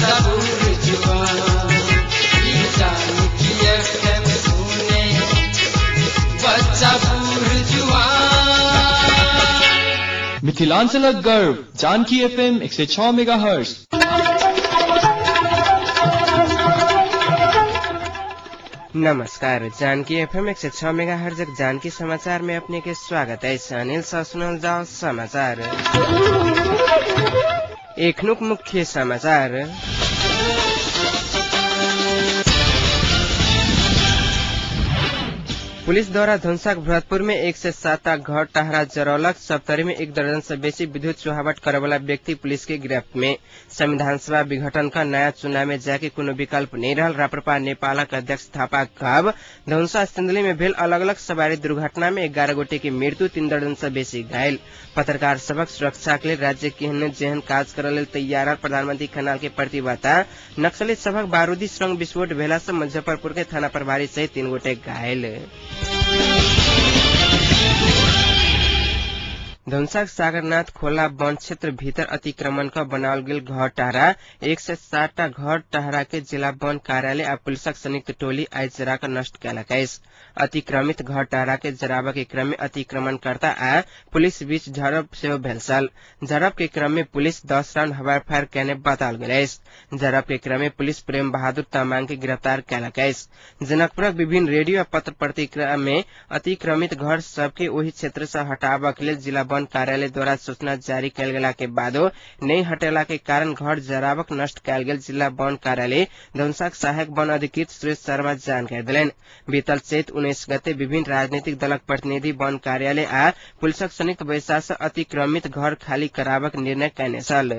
बच्चा बूढ़ जुआन, जानकी एफएम सुने बच्चा बूढ़ जुआन। मिथिलांचलक गर्व जानकी एफएम 106 मेगाहर्ट्ज। नमस्कार, जानकी एफएम 106 मेगाहर्ट्ज जानकी समाचार में अपने के स्वागत है। अनिल सुनल जाओ समाचार। एखनुक मुख्य समाचार। पुलिस द्वारा धनसाक भरतपुर में 107 घर टहरा जरौलक। सप्तरी में 1 दर्जन से बेसी विद्युत चुहावट करे वाला व्यक्ति पुलिस के गिरफ्त में। संविधान सभा विघटन का नया चुनाव में जाके कोनो विकल्प नहीं रहल राप्रपा नेपालक अध्यक्ष थापा कहब। धनुषा सिंधुली में भेल अलग अलग सवारी दुर्घटना में 11 गोटे की मृत्यु, 3 दर्जन से बेसी घायल। पत्रकार सबक सुरक्षा के लिए राज्य केहन जेहन काज करऽ लेल तैयार प्रधानमंत्री खनाल के प्रतिबद्धता। नक्सली सबक बारूदी सुरंग विस्फोट भेला से मुजफ्फरपुर के थाना प्रभारी सहित 3 गोटे घायल। धनुषाक सागरनाथ खोला वन क्षेत्र भीतर अतिक्रमण क बनाओल गेल घर टहरा 107 घर टहरा के जिला वन कार्यालय आ पुलिसक संयुक्त टोली आइ जरा क नष्ट केलक अछि। अतिक्रमित घर टहरा के जराबऽ के क्रम में अतिक्रमणकर्ता आ पुलिस बीच झड़प सेहो भेल छल। झड़प के क्रम में पुलिस 10 राउंड हवाई फायर केने बताओल गेल अछि। झड़प के क्रम में पुलिस प्रेम बहादुर तामाङ के गिरफ्तार केलक अछि। जनकपुरक विभिन्न रेडियो आ पत्र पत्रिका में अतिक्रमित घर सबके ओहि क्षेत्र से हटाबऽ के लेल जिला वन कार्यालय द्वारा सूचना जारी कयल गेला के बादो नहि हटेला के कारण घर जराबक नष्ट कयल गेल जिला वन कार्यालय धनुषाक सहायक वन अधिकृत सुरेश शर्मा जानकारी देलनि। बीतल चैत 19 गते विभिन्न राजनीतिक दलक प्रतिनिधि वन कार्यालय आ पुलिसक संयुक्त बैसार से अतिक्रमित घर खाली कराबक निर्णय कयने छल।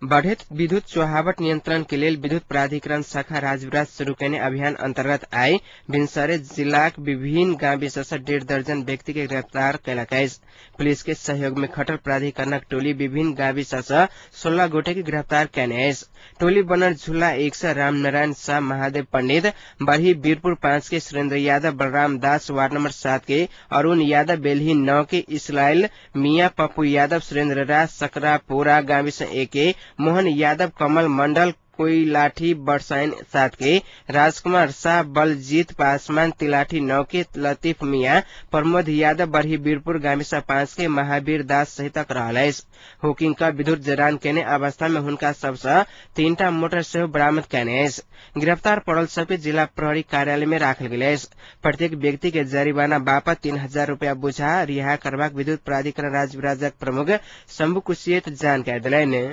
बढ़ैत विद्युत चुहावट नियंत्रण के लेल विद्युत प्राधिकरण शाखा राजविराज शुरू केने अभियान अंतर्गत आइ भिनसरे जिलाक विभिन्न गाविस से 1.5 दर्जन व्यक्ति के गिरफ्तार केलक अछि। पुलिस के सहयोग में खटल प्राधिकरणक टोली विभिन्न गाविस से 16 गोटे के गिरफ्तार केने अछि। टोली बनल झूला 1 से रामनारायण शाह, महादेव पंडित, बरही वीरपुर 5 के सुरेंद्र यादव, बलराम दास, वार्ड नंबर 7 के अरुण यादव, बेलही 9 के इसराइल मियां, पप्पू यादव, सुरेंद्र राज, सकरापोरा गाविस 1 के मोहन यादव, कमल मंडल, कोईलाठी बरसाइन 7 के राजकुमार शाह, बलजीत पासवान, तिलाठी 9 के लतीफ मियां, प्रमोद यादव, बरही वीरपुर गामिसा 5 के महावीर दास सहितक रहल अछि। हुकिंग क विद्युत जरान केने अवस्था में हुनका सबसँ 3टा मोटर सेहो बरामद केने अछि। गिरफ्तार पड़ल सबके जिला प्रहरी कार्यालय में राखल गेल अछि। प्रत्येक व्यक्ति के जरिमाना बापत 3000 रुपया बुझा रिहा करबाक विद्युत प्राधिकरण राजविराजक प्रमुख शंभु कुशियत जानकारी देलनि।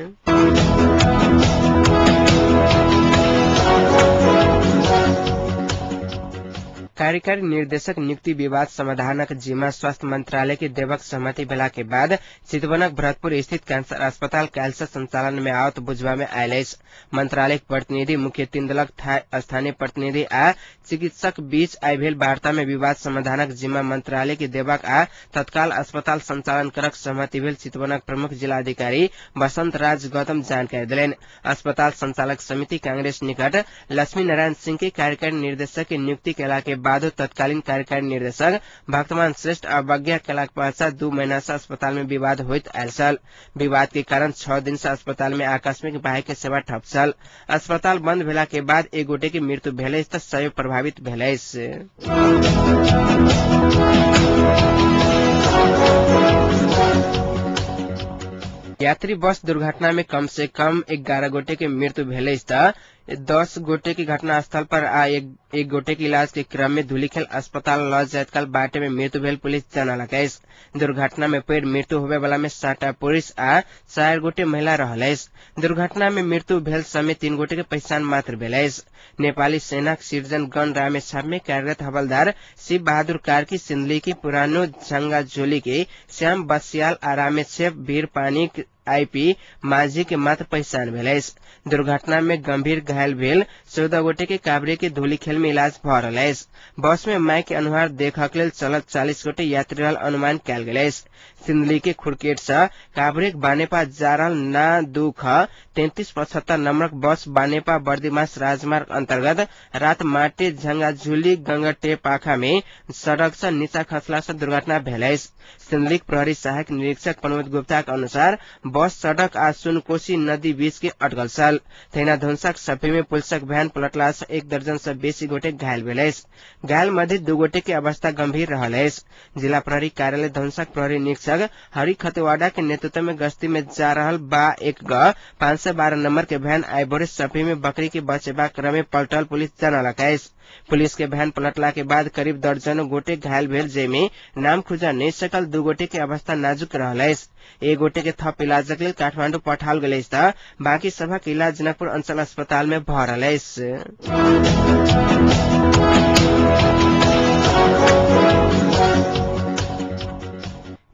कार्यकारी निर्देशक नियुक्ति विवाद समाधानक जिम्मा स्वास्थ्य मंत्रालय के देवक सहमति भेला के बाद चितवनक भरतपुर स्थित कैंसर अस्पताल काल्हि से संचालन में आवत बुझबा में आयल अछि। मंत्रालय प्रतिनिधि, मुख्य 3 दलक स्थानीय प्रतिनिधि आ चिकित्सक बीच आइ भेल वार्ता में विवाद समाधानक जिम्मा मंत्रालय के देवक आ तत्काल अस्पताल संचालन करक सहमति भेल चितवनक प्रमुख जिलाधिकारी बसंत राज गौतम जानकारी देलनि। अस्पताल संचालक समिति कांग्रेस निकट लक्ष्मी नारायण सिंह के कार्यकारी निर्देशक के नियुक्ति केला के बादो तत्कालीन कार्यकारी निर्देशक भक्तमान श्रेष्ठ अवज्ञा केलाक पश्चात 2 महीना से अस्पताल में विवाद होइत आयल छल। विवाद के कारण 6 दिन से अस्पताल में आकस्मिक बाह्य के सेवा ठप छल। अस्पताल बंद भेला के बाद 1 गोटे के मृत्यु भेल अछि त सय प्रभावित भेल अछि। यात्री बस दुर्घटना में कम से कम 11 गोटे के मृत्यु भेल अछि त 10 गोटे की घटनास्थल पर आ एक गोटे के इलाज के क्रम में धुलीखेल अस्पताल ल जाइत काल बाटे में मृत्यु भेल पुलिस जनलक अछि। दुर्घटना में पेड़ मृत्यु होबे वाला में 7 पुरुष आ 4 गोटे महिला रहल अछि। दुर्घटना में मृत्यु भेल समेत 3 गोटे के पहचान मात्र भेल अछि। नेपाली सेनाक सिर्जन गण रामेछाप में कार्यरत हवलदार शिव बहादुर कार्की सिन्धुली के पुरानो झंगाझोली के श्याम बसियाल आ रामेछेप वीरपानी आईपी माझी के मात्र पहचान भेल अछि। दुर्घटना में गंभीर घायल भेल 14 गोटे के काभ्रे के धूलिखेल में इलाज भ रहल अछि। बस में माय के अनुहार देखक लेल चलत 40 गोटे यात्री रहल अनुमान कयल गेल अछि। सिंधुली के खुरकेट से काभ्रेक बानेपा जा रहल ना 2 ख 3375 नम्बरक बस बानेपा बर्दिमास राजमार्ग अंतर्गत रात माटे झंगाझुली गंगटे पाखा में सड़क से नीचा खसला से दुर्घटना भेल अछि। सिंधुलीक प्रहरी सहायक निरीक्षक प्रमोद गुप्ता के अनुसार बस सड़क आ सुनकोशी नदी बीच के अटकल छल। तहिना धनुषाक सफी में पुलिसक वैन पलटला से 1 दर्जन से बेसी गोटे घायल भेल अछि। घायल मध्ये 2 गोटे के अवस्था गंभीर रहल अछि। जिला प्रहरी कार्यालय धनुषाक प्रहरी निरीक्षक हरि खतेवाड़ा के नेतृत्व में गश्ती में जा रहल बा 1 ग 512 नंबर के वैन आइ भोरे सफी में बकरी के बचेबाक क्रम में पलटल पुलिस जनलक अछि। पुलिस के वैन पलटला के बाद करीब दर्जनों गोटे घायल भेल, जेमे नाम खुजा नहि सकल 2 गोटे के अवस्था नाजुक रहल अछि। 1 गोटे के थप इलाजक लेल काठमांडू पठाओल गेल अछि त बाकी सभक इलाज जनकपुर अंचल अस्पताल में भ रहल अछि।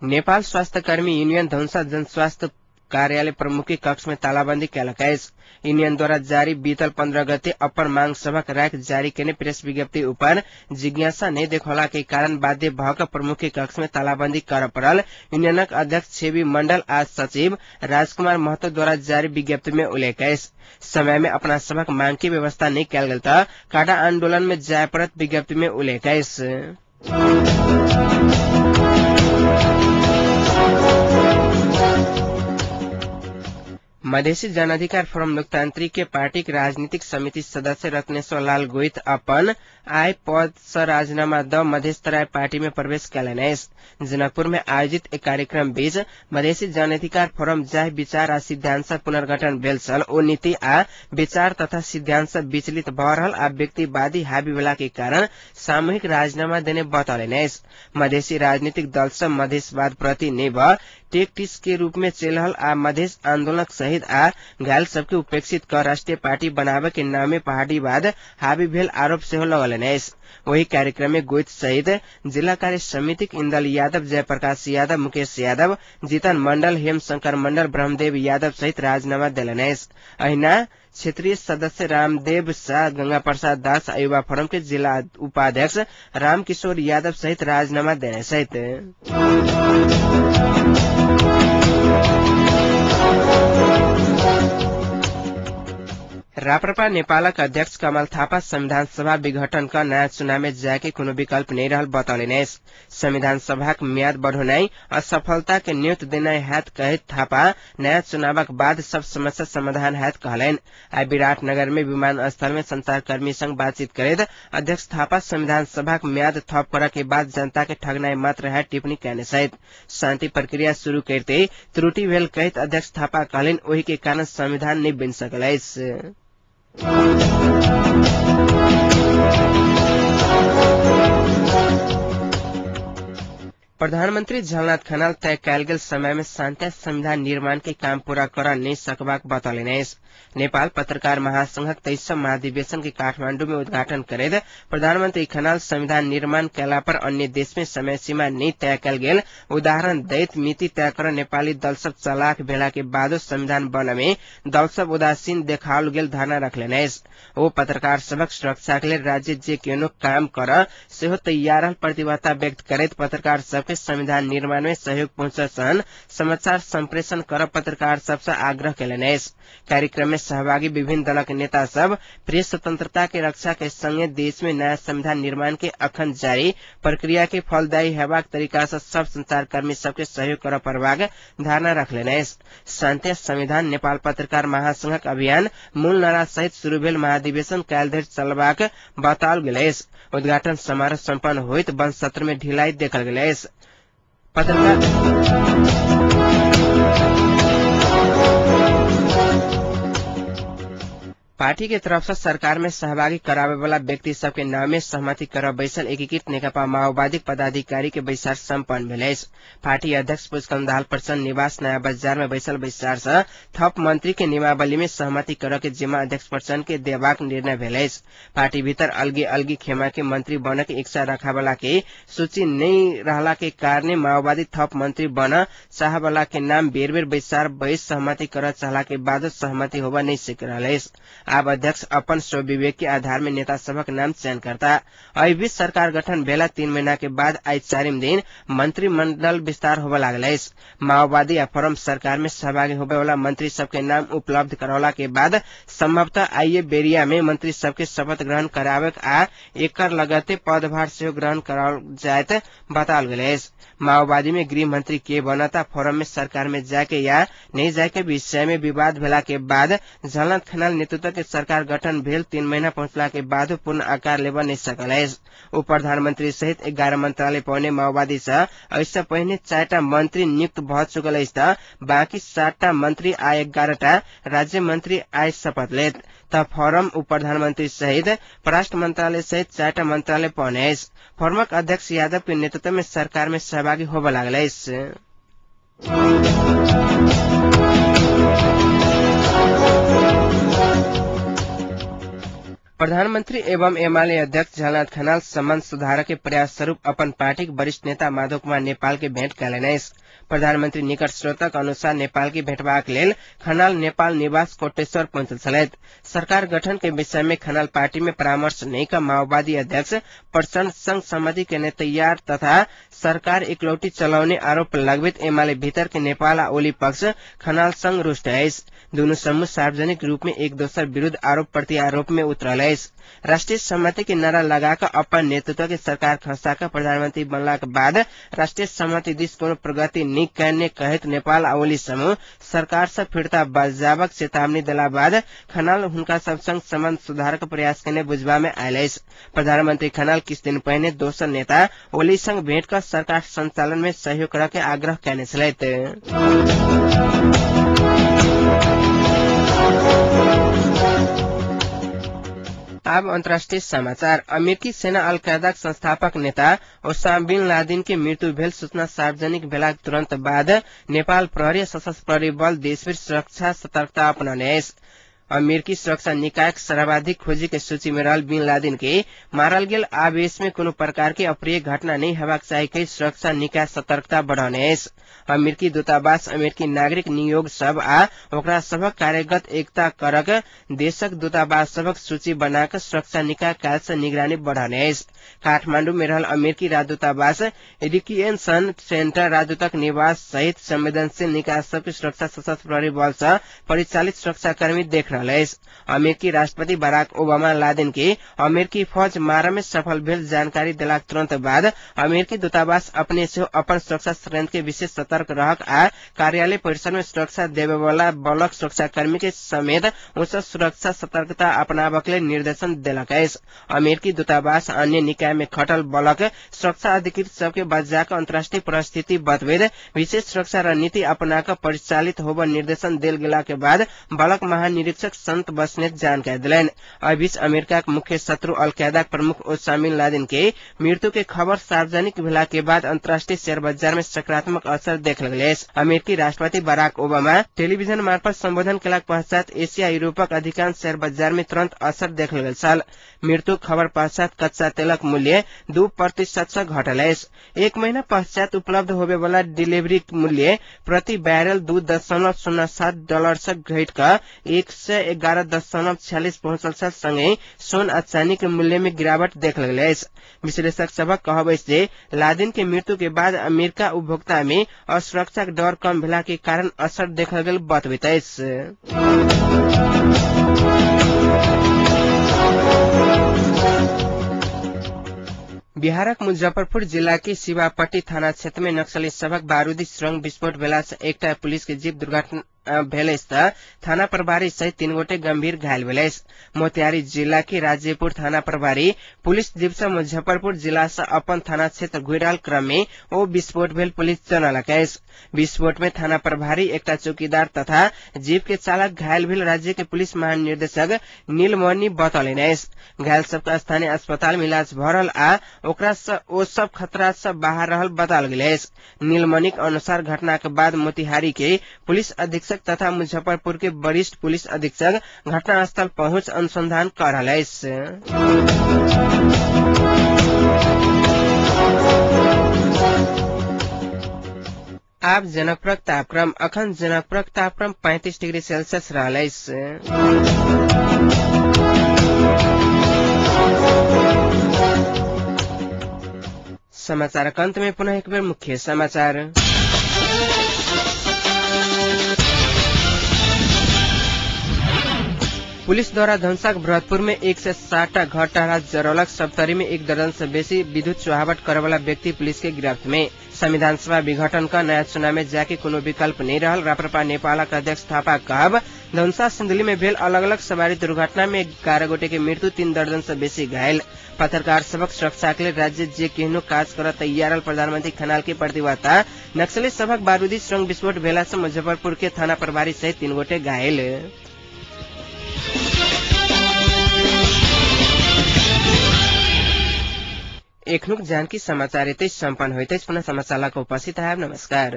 नेपाल स्वास्थ्यकर्मी यूनियन धनुषा जनस्वास्थ्य कार्यालय प्रमुख के कक्ष में तालाबंदी कयलक अछि। यूनियन द्वारा जारी बीतल 15 गते अपर मांग सभक राख जारी केने प्रेस विज्ञप्ति ऊपर जिज्ञासा नहि देखौला के कारण बाध्य भ क प्रमुख के कक्ष में तालाबंदी कर पड़ल यूनियनक अध्यक्ष छेबी मंडल आ सचिव राजकुमार महतो द्वारा जारी विज्ञप्ति में उल्लेख अछि। समय में अपना सभक मांग के व्यवस्था नहि कयल गेल त काडा आंदोलन में जाय पड़त विज्ञप्ति में उल्लेख अछि। मधेसी जनअधिकार फोरम लोकतांत्रिक के पार्टीक राजनीतिक समिति सदस्य रत्नेश्वर लाल गोइत अपन आय पद से राजीनामा the Madhes Terai party में प्रवेश कयलनि अछि। जनकपुर में आयोजित एक कार्यक्रम बीच मधेसी जनअधिकार फोरम जाहि विचार आ सिद्धांत से पुनर्गठन भेल छल ओ नीति आ विचार तथा सिद्धांत से विचलित भ रहल आ व्यक्तिवादी हावी भेला के कारण सामूहिक राजीनामा देने बतौलनि अछि। मधेसी राजनीतिक दल सब मधेसवाद प्रति नहि भ टेकटिस के रूप में चलि रहल आ मधेस आंदोलनक शहीद आ घायल सबके उपेक्षित क राष्ट्रीय पार्टी बनाबे के नाम में पहाड़ीवाद हावी भेल आरोप सेहो लगौलनि अछि। वही कार्यक्रम में गोइत सहित जिला कार्य समितिक इंदल यादव, जयप्रकाश यादव, मुकेश यादव, जीतन मंडल, हेमशंकर मंडल, ब्रह्मदेव यादव सहित राजीनामा देलनि अछि। अहिना क्षेत्रीय सदस्य रामदेव शाह, गंगा प्रसाद दास, युवा फोरम के जिला उपाध्यक्ष रामकिशोर यादव सहित राजीनामा देने सहित राप्रपा नेपालक अध्यक्ष कमल थापा संविधान सभा विघटन क नयाँ चुनाव में जायके कोनो विकल्प नहीं रहल बतौलनि अछि। संविधान सभाक म्याद बढ़ौनाइ असफलता के न्योत देनाइ हैत कहैत थापा नयाँ चुनावक बाद सब समस्या समाधान हैत कहलनि। आइ विराटनगर में विमानस्थल में संचारकर्मी संग बातचीत करैत अध्यक्ष थापा संविधान सभाक म्याद थप करऽ के बाद जनता के ठगनाइ मात्र है टिप्पणी कयने छथि। शान्ति प्रक्रिया शुरू करिते त्रुटि भेल कहैत अध्यक्ष थापा कहलनि ओहि के कारण संविधान नहि बनि सकल अछि। प्रधानमंत्री झलनाथ खनाल तय कयल गेल समय में शान्ति संविधान निर्माण के काम पूरा कर नहीं सकबाक बतौलनि अछि। नेपाल पत्रकार महासंघक 23 महाधिवेशन के काठमांडू में उद्घाटन करैत प्रधानमंत्री खनाल संविधान निर्माण कयला पर अन्य देश में समय सीमा नहीं तय कयल गेल उदाहरण दैत मिति तय कर नेपाली दल सब चलाक भेला के बादो संविधान बन में दल सब उदासीन देखाओल गेल धारणा रखलनि अछि। ओ पत्रकार सभक सुरक्षा के लेल राज्य जे कोनो काम कर सेहो तैयार रहल प्रतिबद्धता व्यक्त करैत पत्रकार सब के संविधान निर्माण में सहयोग पहुंचसन समाचार संप्रेषण कर पत्रकार सबसे आग्रह कयलनि अछि। कार्यक्रम में सहभागी विभिन्न दलक नेता सब प्रेस स्वतंत्रता के रक्षा के संगे देश में नया संविधान निर्माण के अखन जारी प्रक्रिया के फलदायी हेबाक तरीका से सब संचारकर्मी सबके सहयोग कर पड़बाक धारणा रखलनि अछि। शान्ति संविधान नेपाल पत्रकार महासंघक अभियान मूल नारा सहित शुरू भेल महाधिवेशन काल्हि धरि चलबाक बताओल गेल अछि। उद्घाटन समारोह सम्पन्न होइत बंद सत्र में ढिलाई देखल गेल अछि। पत्रकार पार्टी के तरफ से सरकार में सहभागी करावे वाला व्यक्ति सबके नाम में सहमति कर बैसल एकीकृत नेकपा माओवादी पदाधिकारी के बैसार सम्पन्न भेल अछि। पार्टी अध्यक्ष पुष्कम दाहाल प्रचण्ड निवास नयाँ बजार में बैसल बैसार से थप मंत्री के नियमावली में सहमति कर के जिम्मा अध्यक्ष प्रचण्ड के देबाक निर्णय भेल अछि। पार्टी भीतर अलगी अलगी खेमा के मंत्री बन के इच्छा रखावाला के सूची नहीं रहला के कारण माओवादी थप मंत्री बन चाहवाला के नाम बेर बेर बैसार बैस सहमति कर चाहला के बादो सहमति होबा नहीं सक रहल अछि। आब अध्यक्ष अपन स्वविवेक के आधार में नेता सभक नाम चयन करता। एहि बीच सरकार गठन भेला 3 महीना के बाद आइ 4 दिन मंत्रिमंडल विस्तार होबय लागल अछि। माओवादी आ फोरम सरकार में सहभागी होबय वाला मंत्री सबके नाम उपलब्ध करौला के बाद संभवतः आइए बेरिया में मंत्री सबके शपथ ग्रहण कराबक आ एकर लगते पदभार सेहो ग्रहण कराओल जायत बताओल गेल अछि। माओवादी में गृह मंत्री के बनता फोरम में सरकार में जाके या नहीं जाके विषय में विवाद भेला के बाद झलनाथ खनाल नेतृत्व के सरकार गठन भेल 3 महीना पहुंचला के बाद पूर्ण आकार लेबऽ नहीं सकल अछि। उप प्रधानमंत्री सहित 11 मंत्रालय पौने माओवादी सँ एहिसँ पहिने 4टा मंत्री नियुक्त भऽ चुकल अछि त बाँकी 7टा मंत्री आ 11टा राज्य मंत्री आइ शपथ लेत। त फोरम उप प्रधानमंत्री सहित परराष्ट्र मंत्रालय सहित 4टा मंत्रालय पौने अछि। फोरमक अध्यक्ष यादव के नेतृत्व में सरकार में सहभागी होबय लागल अछि। प्रधानमंत्री एवं एमाले अध्यक्ष झलनाथ खनाल संबंध सुधारक के प्रयास स्वरूप अपन पार्टीक वरिष्ठ नेता माधव कुमार नेपाल के भेंट कयलनि अछि। प्रधानमंत्री निकट स्रोतक अनुसार नेपाल के भेटबाक लेल खनाल नेपाल निवास कोटेश्वर पहुंचल छलथि। सरकार गठन के विषय में खनाल पार्टी में परामर्श नहीं क माओवादी अध्यक्ष प्रचण्ड संग सहमति केने तैयार तथा सरकार इकलौटी चलाउने आरोप लगबैत एमाले भीतर के नेपाल आ ओली पक्ष खनाल संग रुष्ट अछि। दुनू समूह सार्वजनिक रूप में एक दोसर विरूद्ध आरोप प्रत्यारोप में उतरल अछि। राष्ट्रीय सहमति के नारा लगाकर अपन नेतृत्व के सरकार खसा कर प्रधानमंत्री बनला के बाद राष्ट्रीय सहमति दिस कोनो प्रगति नहीं करने कहैत नेपाल आ ओली समूह सरकार से फिरता बजाबक चेतावनी देला बाद खनाल हुनका सब संग संबंध सुधारक प्रयास केने बुझबा में आयल अछि। प्रधानमंत्री खनाल किछु दिन पहिने दोसर नेता ओली संग भेंट कर सरकार संचालन में सहयोग करऽ के आग्रह केने छलथि। अब अंतर्राष्ट्रीय समाचार। अमेरिकी सेना अलकायदाक संस्थापक नेता ओसामा बिन लादेन के मृत्यु भेल सूचना सार्वजनिक भेलाक तुरंत बाद नेपाल प्रहरी सशस्त्र प्रहरी बल देशभरि सुरक्षा सतर्कता अपनौने अछि। अमेरिकी सुरक्षा निकायक सर्वाधिक खोजी के सूची में रहल बिन लादेन के मारल गेल आवेश में कोनो प्रकार के अप्रिय घटना नहीं हेबाक चाही कहि सुरक्षा निकाय सतर्कता बढ़ौने अछि। अमेरिकी दूतावास अमेरिकी नागरिक नियोग सब आ ओकरा सभक कार्यगत एकता करक देशक दूतावास सभक सूची बनाकर सुरक्षा निकाय काल्हि से निगरानी बढ़ौने अछि। काठमांडू में रहल अमेरिकी राजदूतावास रिक्रिएशन सेंटर राजदूतक निवास सहित संवेदनशील निकाय सबके सुरक्षा सशस्त्र प्रहरी बल से परिचालित सुरक्षाकर्मी देख रहल अछि। अमेरिकी राष्ट्रपति बराक ओबामा लादेन के अमेरिकी फौज मारय में सफल भेल जानकारी देलाक तुरंत बाद अमेरिकी दूतावास अपने सेहो अपन सुरक्षा संयंत्र के विशेष सतर्क रहक आ कार्यालय परिसर में सुरक्षा देबयवला बलक सुरक्षाकर्मी के समेत उच्च सुरक्षा सतर्कता अपनाबक लेल निर्देशन देलक अछि। अमेरिकी दूतावास अन्य निकाय में खटल बलक सुरक्षा अधिकृत सबके बजाक अंतर्राष्ट्रीय परिस्थिति बतबैत विशेष सुरक्षा रणनीति अपनाक परिचालित होबय निर्देशन देल गेला के बाद बलक महानिरीक्षक संत बस्नेत जानकारी दिलनि। एहि बीच अमेरिकाक मुख्य शत्रु अलकायदाक प्रमुख ओसामा बिन लादेन के मृत्यु के खबर सार्वजनिक भेला के बाद अंतर्राष्ट्रीय शेयर बाजार में सकारात्मक असर देखल गेल अछि। अमेरिकी राष्ट्रपति बराक ओबामा टेलीविजन मार्फत संबोधन केलाक पश्चात एशिया यूरोपक अधिकांश शेयर बाजार में तुरंत असर देखल गेल छल। मृत्यु खबर पश्चात कच्चा तेलक मूल्य 2% से घटल अछि। एक महीना पश्चात उपलब्ध होबे वाला डिलीवरी मूल्य प्रति बैरल $2.07 से घटि कऽ 111.46 पहुंचल छल। संगहि सोन आ चानी के मूल्य में गिरावट देखल गेल अछि। विश्लेषक सभक कहब अछि जे लादेन के मृत्यु के बाद अमेरिका उपभोक्ता में असुरक्षाक डर कम भेला के कारण असर देखल गेल बतबैत अछि। बिहारक मुजफ्फरपुर जिला के शिवापट्टी थाना क्षेत्र में नक्सली सभक बारूदी सुरंग विस्फोट भेला से एकटा पुलिस के जीप दुर्घटना भेल अछि त थाना प्रभारी सहित 3 गोटे गंभीर घायल भेल अछि। मोतिहारी जिला के राजेपुर थाना प्रभारी पुलिस जीप से मुजफ्फरपुर जिला से अपन थाना क्षेत्र घुरि रहल क्रम में ओ विस्फोट भेल पुलिस जनौलक अछि। विस्फोट में थाना प्रभारी, एकटा चौकीदार तथा जीप के चालक घायल भेल राज्य के पुलिस महानिदेशक नीलमणि बतौलनि अछि। घायल सबके स्थानीय अस्पताल में इलाज भऽ रहल आ ओकरा ओ सब खतरा से बाहर रहल बताओल गेल अछि। नीलमणिक अनुसार घटना के बाद मोतिहारी के पुलिस अधीक्षक तथा मुजफ्फरपुर के वरिष्ठ पुलिस अधीक्षक घटनास्थल पहुंच अनुसंधान कर रहल अछि। आब जनकपुरक तापक्रम। अखन जनकपुरक तापक्रम 35 डिग्री सेल्सियस रहल अछि। समाचारक अंत में पुनः एक बेर मुख्य समाचार। पुलिस द्वारा धनसाक भरतपुर में 107 घर टहरा जरौलक। सप्तरी में 1 दर्जन से बेसी विद्युत चुहावट करे व्यक्ति पुलिस के गिरफ्त में। संविधान सभा विघटन का नया चुनाव में जाके कोनो विकल्प नहीं रहल राप्रपा नेपालक अध्यक्ष थापा कहब। धनसा सिंधुली में भेल अलग अलग सवारी दुर्घटना में 11 गोटे के मृत्यु, 3 दर्जन से बेसी घायल। पत्रकार सबक सुरक्षा के लिए राज्य जे केहनो काज कर तैयार रहल प्रधानमंत्री खनाल के प्रतिबद्धता। नक्सली सबक बारूदी सुरंग विस्फोट भेला से मुजफ्फरपुर के थाना प्रभारी सहित 3 गोटे घायल। एखनुक जानकी समाचार एतै सम्पन्न होइत अछि। पुनः समाचारक उपस्थित है। नमस्कार।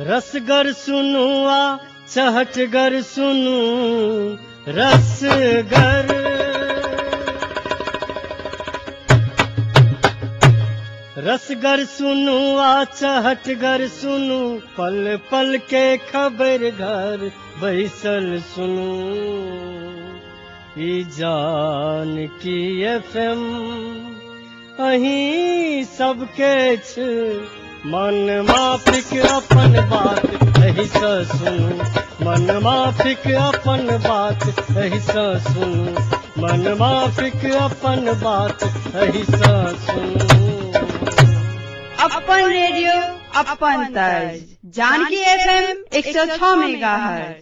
रसगर सुनुआ चहटगर सुनु रसगर, रसगर सुनु आ चहटगर सुनु, पल पल के खबर घर बैसल सुनु। ई जानकी एफएम अहीं सबके छ, मन माफिक अपन बात एहि सँ सुनु, मन माफिक अपन बात एहि सँ सुनु, मन माफिक अपन बात एहि सँ सुनु। अपन रेडियो अपन तर्ज जानकी एफएम 106 मेगाहर्ट्ज।